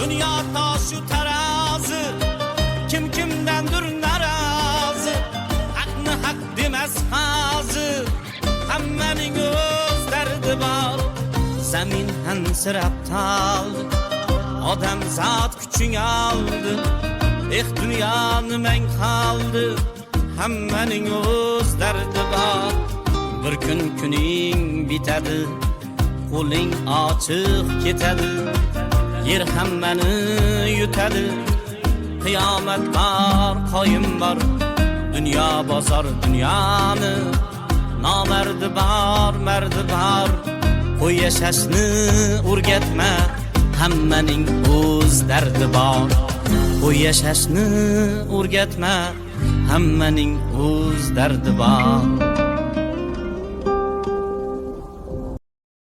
Dunyo toshu tarozi, kim kimdandir norozi. Haqni haq demas qozi, hammaning o'z dardi bor. Zamin hansirab toldi, odamzod kuching oldi. Eh, dunyo nimang qoldi? Hammaning o'z dardi bor. Bir kun kuning bitadi, qo'ling ochiq ketadi. Yer hammani yutadi. Qiyomat bor, qoyim bor. Dunyo bozor, dunyoni nomardi bor, mardi bor. Qo'y yashashni o'rgatma, hammaning o'z dardi bor. Qo'y yashashni o'rgatma, hammaning o'z dardi bor.